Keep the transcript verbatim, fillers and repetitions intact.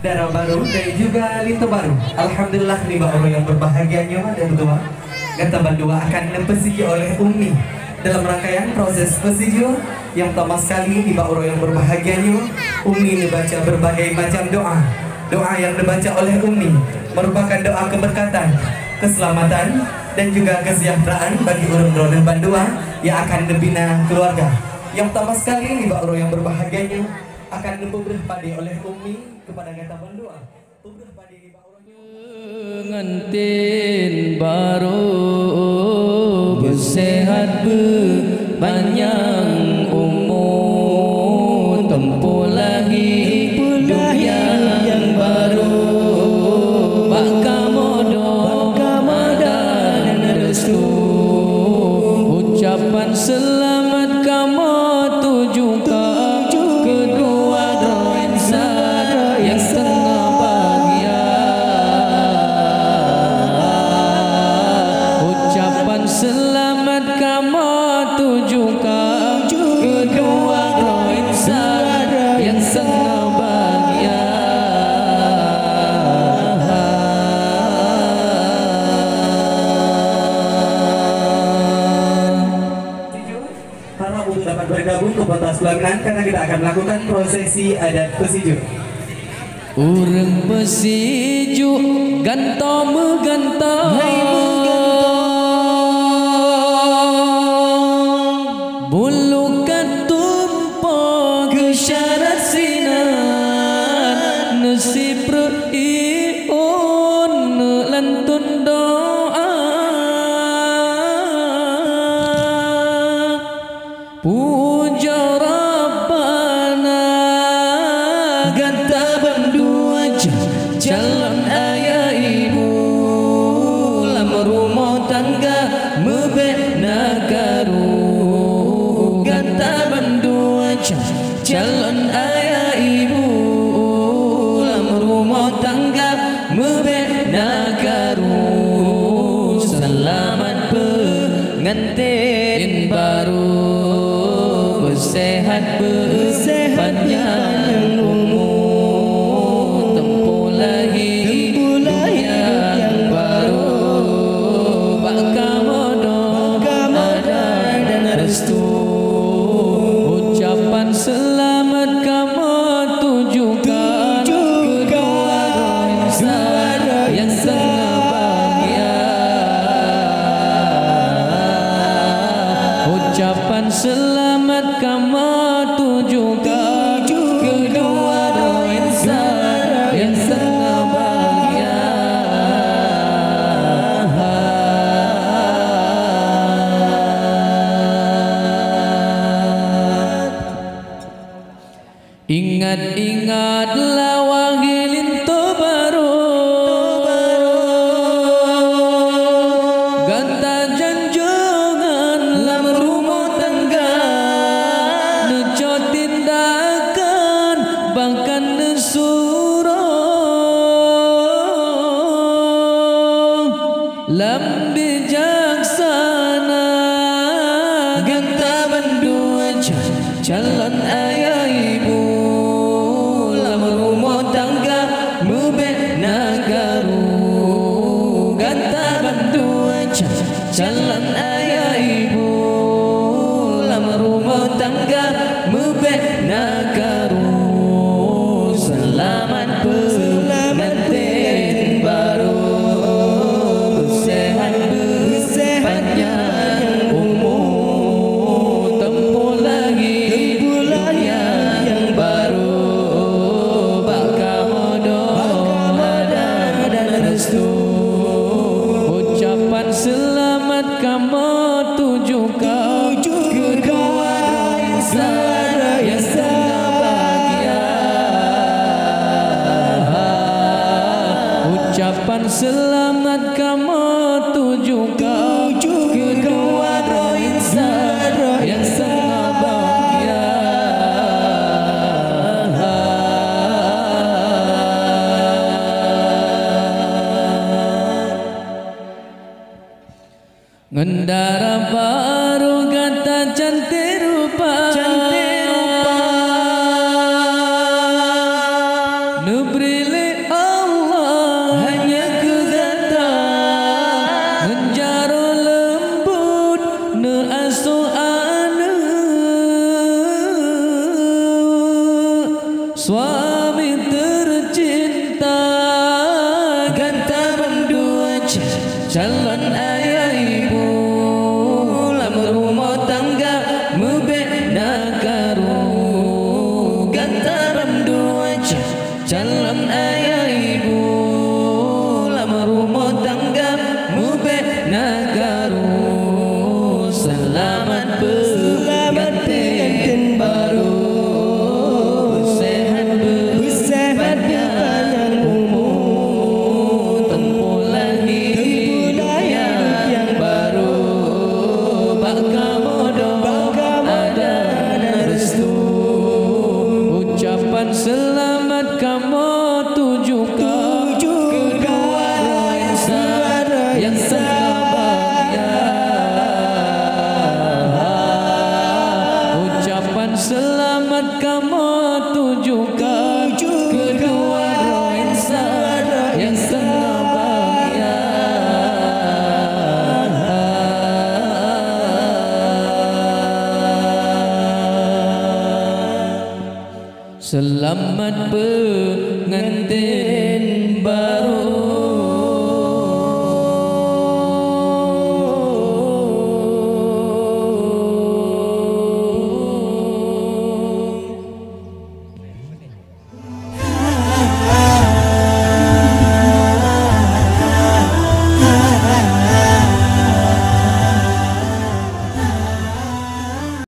Dara barô dan juga linto barô. Alhamdulillah, nibak uroe nyang berbahagia nyoe, dan dua gata bandua akan neupeusijeuh oleh Umi. Dalam rangkaian proses peusijeuh, nyang pertama sekali nibak uroe nyang berbahagia nyoe, Umi neubaca berbagai macam doa. Doa nyang neubaca oleh Umi merupakan doa keberkatan, keselamatan, dan juga kesejahteraan bagi ureuëng droeneuh bandua nyang akan neubina keluarga. Nyang pertama sekali nibak uroe nyang berbahagia nyoe akan neupeubeuet padé oleh Umi kepada gata bandua. Peubeuet padé nibak uroe nyoe. Pengantin baru beuseuhat beupanyang umu, tempoh lahé dunia nyang baru. Bak kamoe doa dan restu, ucapan seulamat kamoe tujukan keudua droe insan nyang teungoh bahagia. Ucapan seulamat kamoe tujukan keudua droe insan nyang teungoh bahagia. Harap untuk dapat bergabung ke pentas pelaminan karena kita akan melakukan prosesi adat peusijeuh. Ureuëng peusijeuh gantoe meugantoe. Hai meugantoe. Bulu ka tumpôk keu syarat sinan, neusipreuk iôn neulantôn doa. Pujoe Rabbana, gata bandua calon ayah ibu lam rumoh tangga meubék na karu. Gata bandua calon ayah ibu lam rumoh tangga meubék na karu. Seulamat peungantin baru, beuseuhat beupanyang umu, tempoh lahé dunia nyang baru. Bak kamoe doa dan restu, ucapan seulamat kamoe tujukan keudua insan nyang teungoh bahagia. Ucapan seulamat kamoe tujukan keudua insan nyang teungoh bahagia. Ingat-ingat lawang linto barô, gata janjongan lam rumoh tangga, neucok tindakan bahkan neusuroh lam bijaksana. Gata bandua calon ayah ibu lam rumoh tangga meubék na karu. Gata bandua calon ayah ibu lam rumoh tangga meubék na karu. Seulamat peungantin baru, beuseuhat beupanyang umu, tempoh lahé dunia nyang baru. Bak kamoe doa dan restu, ucapan seulamat kamoe tujukan keudua insan nyang teungoh bahagia. Ucapan seulamat kamoe tujukan keudua insan nyang teungoh bahagia. Ngon dara barô gata cantik rupa. Cantik rupa. Neup- Geubri lé Allah hanya keu gata, ngon jaroe leumbot neuasoe aneuëk. Suami tercinta, gata bandua calon ayah ibu, lam rumoh tangga meubék na karu. Gata bandua calon ayah ibu, lam rumoh tangga meubék na karu. Seulamat peuganten baru, seuhat beupanyang umu, tempuh lagi dunia nyang baru. Bak kamoe doa dan restu, ucapan seulamat kamoe tujukan keu dua droe insan nyang teubahagia. Ucapan seulamat kamoe tujukan keu dua droe insan nyang teubahagia. Seulamat peuganten baru.